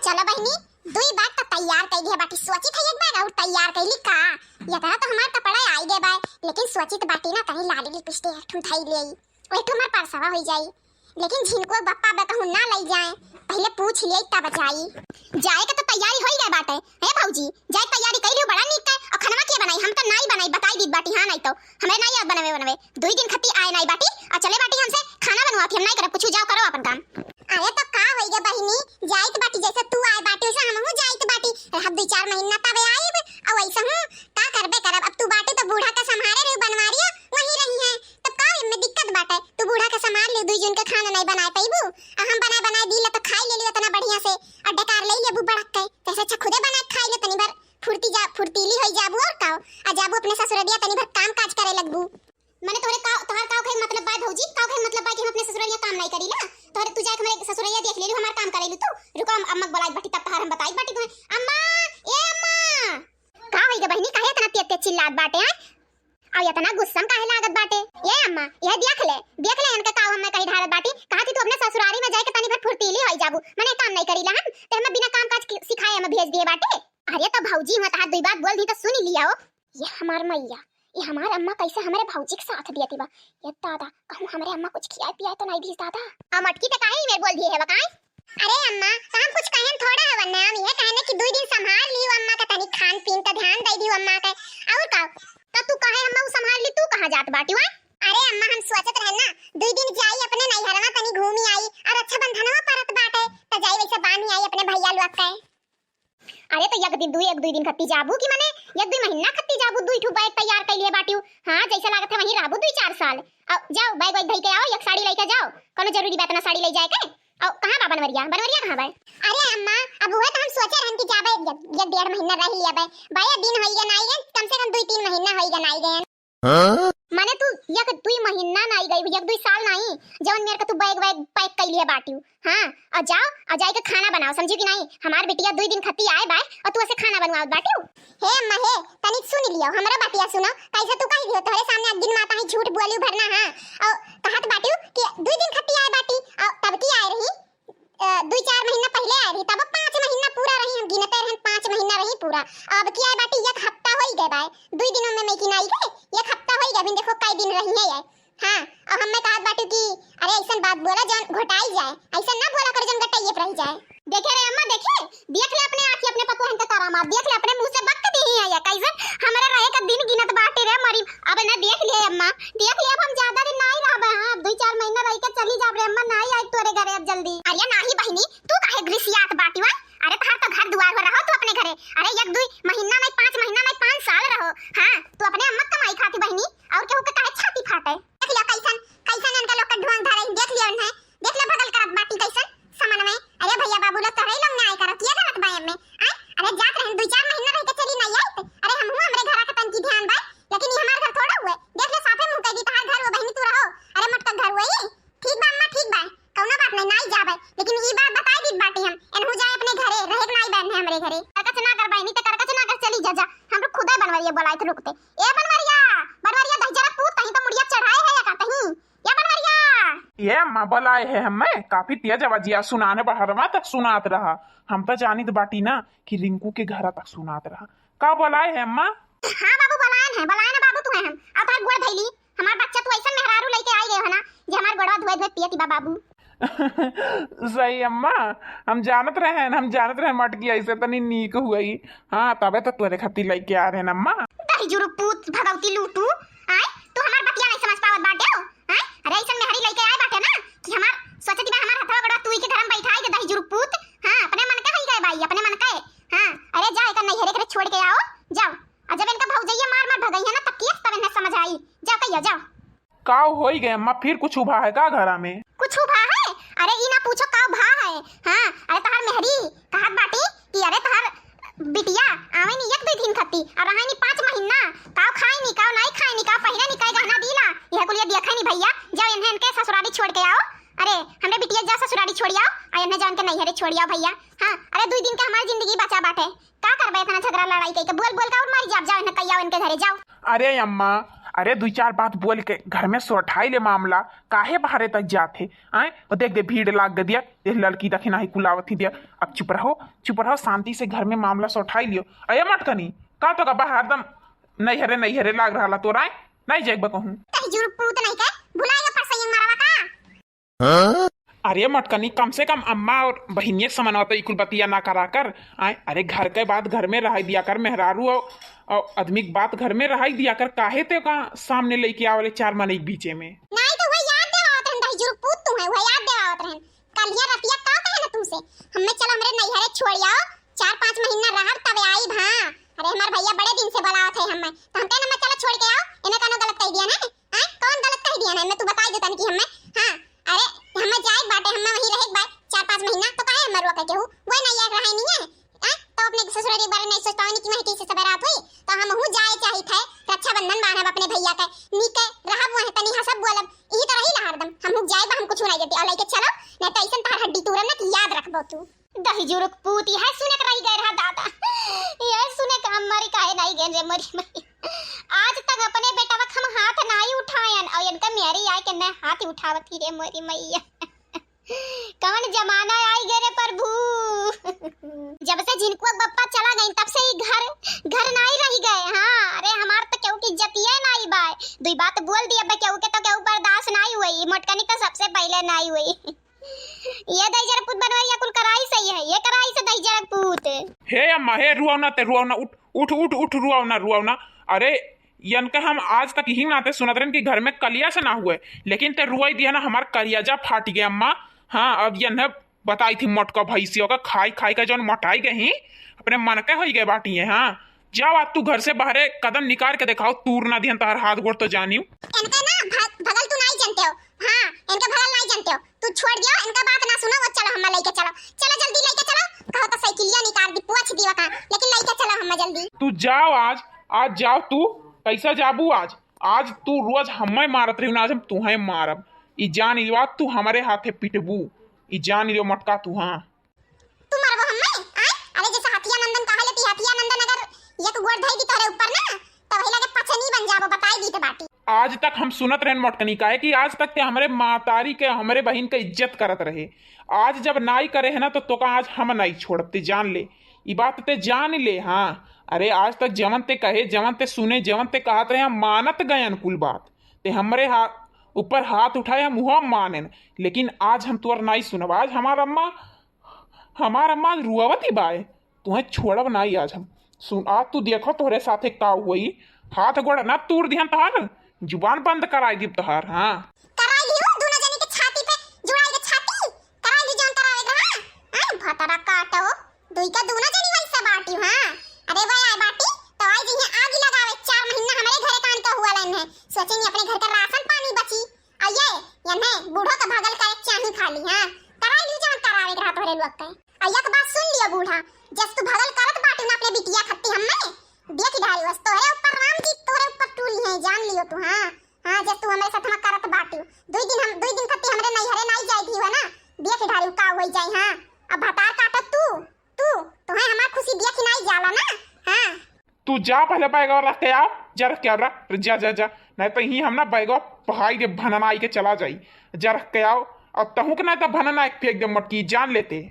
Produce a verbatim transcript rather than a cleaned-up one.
चलो बहिनी, दुई bag त तैयार कइ लिहे बाटी, सोचित है एक bag और तैयार कइ ली का। यतना तो हमार कपड़ा आई गए बाय, लेकिन सोचित बाटी ना तनी लाली lipstick एक ठुम धई लेई, एक ठुम हमार परसवा होई जाई। लेकिन झिनको बप्पा बे कहूँ ना लई जाए, पहिले पूछ लेई तब जाई। जाए के तो तैयारी होई गए बाटे। हे भौजी, जाए तैयारी कइ लियो, बड़ा नीक है। और खनवा के बनाई? हम तो नाई बनाई, बताई दीत बाटी। हाँ, नाई तो हमें नाई आवत बनावे बनावे। दुई दिन खत्ती आए नाई बाटी, और चले बाटी हमसे खाना बनवावत, हम नाई करब कुछ, जाओ करो अपन काम। अरे तो का होई गे बहिनी, जाइत बाटी, जैसे तू आए बाटी वैसे हमहू जाइत बाटी। रहब दुई चार महीना तबे आइब, और वैसे हूँ का करबे करब। अब तू बाटी तो बूढ़ा का संभारे रही, बनवारिया वहीं रही है, तब का एमे दिक्कत बाटे? तू बूढ़ा का संभार ले, दुई जन के खाना नाई बनाए पइबू, आ हम बनाए बनाए दी ला तो खाई ले ली उतना बढ़िया से, और डकार ले लेबू बड़क के, तैसे अच्छा खुदे बनाए खाई ले तनी भर, फुर्ती जा, फुर्तीली होई जाबू और का। आ जाबू अपने ससुररिया तनी भर काम काज करे लगबू। मने तोहरे का, तोहार का कहे मतलब बा भौजी, का कहे मतलब बा कि हम अपने ससुररिया काम नाई करीला? तोहरे तू जाके हमरे ससुररिया देख लेलू, हमार काम करेलू तू। रुको, हम अम्मा के बोलाइत बाटी, तब तोहार हम बताइत बाटी तुम्हें। अम्मा, ए अम्मा। का होई गे बहिनी, काहे इतना तेज तेज चिल्लात बाटे, हैं? और इतना गुस्सा में काहे लागत बाटे? ए अम्मा, यह देख ले, देख ले इनके का हमें कही ढालत बाटी। कहा थी तू अपने ससुरारी में जाके तनी भर फुर्तीली होई जाबू, मने काम नाई करीला हम, ते हमें बिना काम काज की सिखाए हमें भेज दिए बाटे। अरे तो भौजी, हुआ तहार दुई बात बोल दी तो सुन लिया हो। ये हमार मैया, ये हमार अम्मा कैसे हमरे भौजी के साथ दियती बा? ये दादा, कहूँ हमरे अम्मा कुछ खियाए पियाए तो नाई दीस दादा? आ मटकी ते काहे ईमेल बोल दिए है बताए? अरे अम्मा, तो हम कुछ कहन थोड़ा हवन ना, हम ये कहने कि दुई दिन संभाल लियो अम्मा का, तनी खान पीन का ध्यान दे दियो अम्मा के। और का? तो तू काहे अम्मा उ संभाल ली, तू कहाँ जात बाटी हुआ? अरे अम्मा, हम सोचत रहे ना, दुई दिन जाई अपने नैहरवा तनी घूमी आई, और रक्षाबंधनवा परत बाटे, तो जाई वैसे बांधी आई अपने भैया लोग के। अरे तो एक दिन दुई, एक दुई दिन खत्ती जाबू कि मने एक दुई महीना खत्ती जाबू, दुई ठू bag तैयार कइ लिए बाटियो। हाँ, जैसे लागत है वहीं रहबू दुई चार साल। अब जाओ bag वैग धई के आओ, एक साड़ी लइके जाओ, कोनो जरूरी बात ना साड़ी लइ जाए के। और कहाँ बा बनवरिया, बनवरिया कहाँ बा? अरे अम्मा, अब वह तो हम सोचे रहन कि जाबे एक, एक डेढ़ महीना रह लिया बे, बाया दिन होई गए नाई गए, कम से कम दुई तीन महीना होई गए नाई गए। हाँ? माने तू एक दुई महीना नाई गई, एक दुई साल नाई, जवन मेर का तू bag वैग pack कइ लिए बाटियो। हाँ, और जाओ, और जाए के खाना बनाओ, समझी कि नाई? हमार बिटिया दुई दिन खत्ती आए बाय, और तू ऐसे खाना बनवावत बाटियो। हे अम्मा हे, तनी सुन लियो, हमरा बतिया सुनो, कैसे तू कही दियो, तोहरे सामने अग्गिन माता ही झूठ बोली भरना, हाँ, और कहत बाटियो कि दुई दिन खत्ती आए बाटी, और तब की आए रही, अ, दुई चार महीना पहिले आए रही, तब पाँच महीना पूरा रही, हम गिनते रहन, पाँच महीना रही पूरा। अब की आए बाटी, एक हफ्ता होई गए बाय, दुई दिनों में मैं की नाई गए, एक हफ्ता होई गए, अभी देखो कई दिन रही है ये। हाँ, और हमें कहत बाटू कि अरे ऐसन बात बोला जौन घोटाई जाए, ऐसन ना बोला कर जौन गटइये पर रह जाए। देखे रे अम्मा, देखे, देख ले अपने आँखी अपने पतोहन के करामात, देख ले अपने मुँह से बक दी है या कैसन हमरे रहे का दिन गिनत बाटे रे मरी। अब ना देख ले अम्मा, देख ले, अब हम ज्यादा दिन नाई रहबे। हाँ, अब दुई चार महीना रह के चली जाब रे अम्मा, नाई आई तोरे घरे अब जल्दी। अरे नाही बहिनी, तू काहे ग्रिसियात बाटी वा? अरे तहार तो घर दुआर हो, रहो तू अपने घरे। अरे एक दुई महीना नहीं, पाँच महीना नहीं, पाँच साल रहो। हाँ, तू अपने अम्मा कमाई खाती बहिनी, और केहू के काहे छाती फाटे? देख लियो कैसन, कैसन इनका लोग का ढोंग धरे, देख लियो इन्हें, देख लियो भगल करत बाटी कैसन समन में। अरे भैया बाबू लोग तोहरे लोग न्याय करत, ये गलत बा एमे? आय, अरे जात रहन दुई चार महीना रह के चली नहीं आई, अरे हमहू हमरे घर के तनकी ध्यान बा, लेकिन ये हमार घर थोड़ा हुए। देख ले साफे मुँह कह दी तहार घर वो बहिनी तू रहो, अरे मटका घर हुए ये। ठीक बा अम्मा, ठीक बा, कौनो बात नहीं, नाई जाबे, लेकिन ई बात बताई दीत बाटी हम, एनहू जाए अपने घरे, रहे के नाई बहन है हमरे घरे। करकच ना कर बहिनी, ते करकच ना कर, चली जा, जा, हम लोग खुदे बनवरिया बोलाए थे रुकते। ए बनवरिया, बनवरिया दही जरा पूत, कहीं तो मुड़िया चढ़ाए है या का कहीं? ए बनवरिया। ए अम्मा, बोलाए है हमें, काफी तेज आवाजिया सुनाने बहरवा तक सुनात रहा, हम तो जानित बाटी ना कि रिंकू के घर तक सुनात रहा। का बोलाए है अम्मा? हाँ बाबू, बोलायन है, बोलायन है बाबू, तू है हम, अब हर गोड़ धैली। हमार बच्चा तू ऐसन मेहरारू लइके आई गयो है ना, जे हमार गोड़वा धोए धोए पियती बा बाबू। सही अम्मा, हम जानत रहन, हम जानत रहन मटकी ऐसे तनी नीक हुई। हाँ, तबे तो तोरे खातिर लइके आ रहन अम्मा। दही जुरु पूत भगवती लूटू, आय, तू हमार बतिया नहीं समझ पावत बाटे हो, आय, अरे ऐसन मेहरी लइके आए बाटे ना कि हमार सोचती बा हमार हथवा गोड़वा तू के घर में बैठाई दे दही जुरु पूत। हाँ, अपने मन के होई गए बाई, अपने मन के। हाँ, अरे जा एकर नैहरे के छोड़ के आओ, जाओ। आ जब इनका भौजैया मार मार भगई है ना, तब किया तब इन्हें समझ आई। जाओ कहिया, जाओ। का होई गए अम्मा, फिर कुछ उभा है का घरा में? कुछ उभा है? अरे ई ना पूछो का उभा है। हाँ, अरे तहार मेहरी कहत बाटी कि अरे तहार बिटिया आवे नी एक दुई दिन खत्ती, और रहे नी पाँच महीना, काव खाए नी, काव नाई खाए नी, काव पहिरे नी, कई गहना दीला, यह कुलिया दिया खाए नी भैया, जाओ इन्हें इनके ससुराली छोड़ के आओ। अरे हमरे बिटिया जा ससुराली छोड़ आओ, और इन्हें जाओ इनके नैहरे छोड़ आओ भैया। हाँ, अरे दुई दिन के हमारी जिंदगी बचा बाटे, का करबे इतना झगड़ा लड़ाई कइके? बोल बोल के और मर जाब, जाओ इन्हें कहिया इनके घरे जाओ। अरे अम्मा, अरे दुइ चार बात बोल के घर में सोठाई ले मामला, काहे बाहरे तक जात हे? आए, और देख दे भीड़ लाग गदिया, ये लड़की दखिनाही कुलावत ही दिया। अब चुप रहो, चुप रहो, शांति से घर में मामला सोठाई लियो। अये मटकनी, का तो का बाहर दम नैहरे नैहरे लाग रहा तोरा, आए? नहीं जाइबा कहूँ। तही जुरुक पूत नहीं के, भुलाएगा परसैया मरवा का? अरे मटकनी, कम से कम अम्मा और बहिनिया समनवा तो ई कुल बतिया ना करा कर। आए, अरे घर के बात घर में रहाई दिया कर, मेहरारू और, और आदमी के बात घर में रहाई दिया कर। काहे ते का सामने लेके आवले चार मनई के बीचे में? नहीं तो वह याद देवावत रहन, दही जुरुक पूत तू है, वह याद देवावत रहन। कलिया रतिया का कहे ना तुमसे, हमें चलो हमरे नैहरे छोड़ आओ, चार पाँच महीना रहब तब आईब। हाँ, अरे हमार भैया बड़े दिन से बुलावत है हमें, तो हम कहना मैं चलो छोड़ के आओ, इन्हें कौनो गलत कह दिया ना? हाँ, कौन गलत कह दिया ना? मैं तू बताई देता कि हमें, हाँ, अरे हमें जाए बाटे, हमें वहीं रहे बाय चार पाँच महीना, तो काहे हमें रोके केहू? वही नहीं आए रहे नहीं है, हाँ, तो अपने ससुरारी बारे नहीं सोच पावनी कि मैं कैसे सवेरा हुई, तो हम हूँ जाए चाहिए थे, रक्षाबंधन बांधब अपने भैया के, नीके रहब वहीं तनी हंसब बोलब, यही तो रही ला हरदम, हम हूँ जाए बा, हम कुछ नहीं देते, और लेके चलो, नहीं तो ऐसा तार हड्डी तूरब ना कि याद रखबो तू। दही जुरुक पूत, यह सुने के रह गए रहा दादा, यह सुने के हम मरी काहे नहीं गए रे मोरी मरी। आज तक अपने बेटवा के हम हाथ नहीं उठायन और इनका मेरी आए के न हाथ उठावत ही रे मोरी मैया। कौन जमाना आई गए रे प्रभु। जब से झिनकुआ बप्पा चला गई तब से ही घर, घर नहीं रह गए। हाँ, अरे हमार तो केहू की इज्जतिये नहीं बाय। दुई बात बोल दिया बे केहू के तो केहू बर्दाश्त नहीं हुई। मोटकनी तो सबसे पहले नहीं हुई। ये दही जरक पूत बनवरिया कुल कराई सही है, ये कराई से दही जरक पूत। हे अम्मा, हे रुआव ना, ते रुआव ना, उठ, उठ, उठ, उठ, रुआव ना, रुआव ना। अरे, यनका हम आज तक यही नाते सुनत रहन कि घर में कलिया से ना हुए, लेकिन ते रुआई दिया ना, हमार कलियाजा फाट गया अम्मा। हाँ, अब यन्हे बताई थी मोटका भैंसियों का खाई खाई का जौन मोटाई गई, अपने मन के होई गए बाटी है। हाँ, जाओ आज तू घर से बाहरे कदम निकाल के देखाओ, तूर ना दिहन तोहर हाथ गोड़ तो जानियो। इनका ना भग-, भगल तू नहीं जानते हो। हाँ, इनका भगल नहीं जानते हो। तू छोड़ दियो, इनका बात ना सुनो, वो चलो हमें लेके चलो। चलो जल्दी लेके चलो। कहो तो साइकिलिया निकाल दी, पोछ दी वका, लेकिन लेके चलो हमें जल्दी। तू जाओ आज, आज जाओ तू। कैसा जाबू आज? आज तू रोज हमें मारत रही ना, आज हम तुहें मारब। ई जान लियो आज तू हमारे हाथे पिटबू। ई जान लियो मोटका तू, हाँ। तू मरबो हम्मे? आय? अरे जैसे हथिया नंदन कहा लेती, हथिया नंदन अगर एक गोड़ धई दी तोहरे ऊपर ना, तो वही लगे पचनी बन जाबो, बताई दी तो बाटी। आज तक हम सुनत रहन मोटकनी, काहे कि आज तक ते हमरे मातारी के, हमरे बहिन के इज्जत करत रहे। आज जब नाई करे है ना, तो तोका आज हम नाई छोड़ब, ते जान ले, ई बात ते जान ले। हाँ, अरे आज तक जवन ते कहे, जवन ते सुने, जवन ते कहत रहे, हम मानत गयन कुल बात। ते हमरे हा-, ऊपर हाथ उठाए, हम उहो मानेन, लेकिन आज हम तोर नाई सुनब। आज हमार अम्मा हमार अम्मा रुआवत ही बाय, तुहें छोड़ब नाई आज हम। सुन, आज तू देखो तोहरे साथे का हुई, हाथ गोड़ ना तूर दिहन तोहार, जुबान बंद कराई दी तोहार। हाँ, कराई लियो दोनों जनी के छाती पे जुड़ाई के छाती, कराई ली जौन करावे के रहा। हाँ, भतरा काटो, दुई का दोनों जनी वैसे बाटी। हाँ, अरे वह आए बाटी तो आई जइहे आगी लगावे, चार महीना हमारे घरे कान का हुआ लाइन है, सोचे नहीं अपने घर का राशन पानी बची। अये, यन्हे बूढ़ो के भगल करे चाही खाली, हाँ। कराई ली जवन करावे के रहा तोहरे लोग के। अये के बात सुन लियो बूढ़ा, जस तू भगल करत बाटू ना अपने बिटिया खत्ती हम्मे, देख डारी बस तोहरे ऊपर राम जी तोहरे ऊपर टूरी हैं, जान लियो तू, हाँ। हाँ, जस तू हमरे साथ में करत बाटू। दुई दिन हम, दुई दिन खत्ती हमरे नैहरे नाई जाए दी हो ना, देख डारी का होई जाए, हाँ। अब भतार काटत तू, तू, तोहे हमार खुशी देख ही नाई जाला ना, हाँ। तू जा पहले बैगवा रख के आओ, जा रख के आओ, रख, जा, जा, जा, नहीं तो यहीं हम ना बैगवा भाई के भननाई के चला जाई, जा रख के आओ, और तहूँ के नहीं तो भनना एक फेंक दे मटकी, जान लेते।